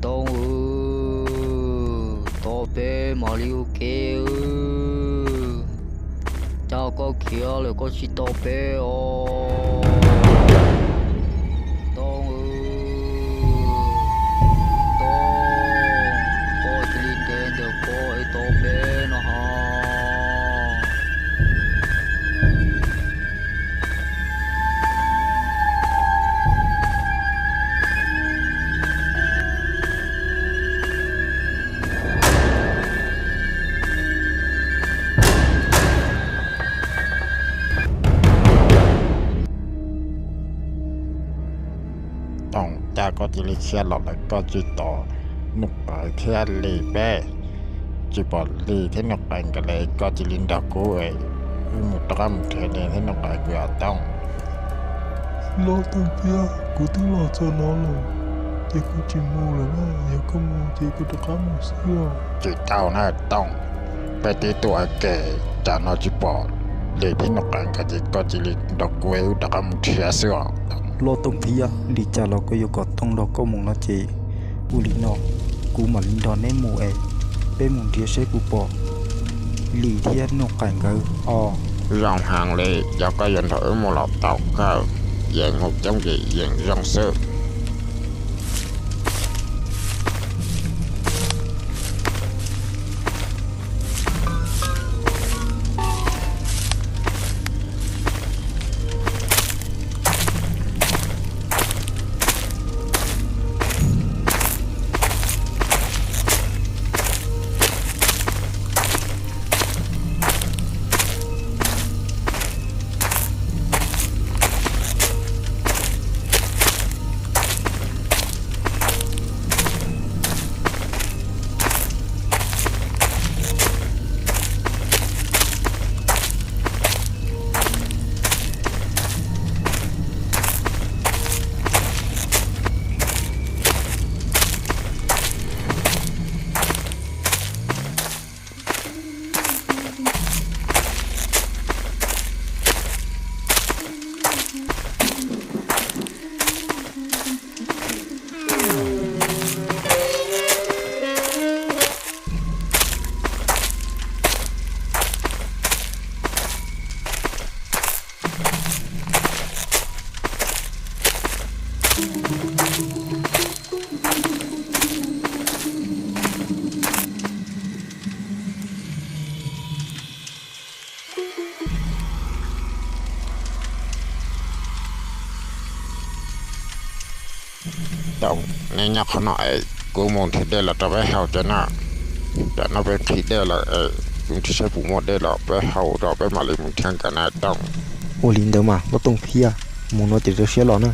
Tooj, tos peb mam li ua ke. Cas koj khiav lawm koj tsis tos peb os? Tooj, Tooj, koj cia li nres ntawm ko es tos peb no ho. Tooj, cas koj cia li khiav los lawm koj tsis tos Nuj Qees thiab Lis peb? Tsis pom Lis thiab Nuj Qees nkawd li, koj cia li nrog kuv es wb mus rov qab mus nrhiav Lis thiab Nuj Qees nkawd os Tooj. Los Tooj Phiab, kuv twb los txog no lawm, ces kuv tsis mus lawm na, yog koj mus ces kuv rov qab mus xwb os. Tsis tau na Tooj, peb twb tuaj ua ke, cas no tsis pom Lis thiab Nuj Qees nkawd ces koj cia li nrog kuv es wb rov qab mus nrhiav xwb os. Los Tooj Phiab, li cas los koj yuav kom Tooj nrog koj mus no ces ua li no, kuv mam li nrog neb mus es peb mus nrhiav seb puas pom Lis thiab Nuj Qees nkawd os. Zoo heev li, yog koj yuav nrog wb mus los tau kawg, yeej mus coob ces yeej zoo xwb. Tooj, neb nyob qhov no es kuv mus nrhiav dej los rau peb haus tso na. Tam no peb nqhis dej lawm es kuv nrhiav saib puas muaj dej los peb haus rau peb mam li mus nrhiav nkawd na Tooj. Ua li ntawd mas Los Tooj Phiab, mus no ces rau siab los na.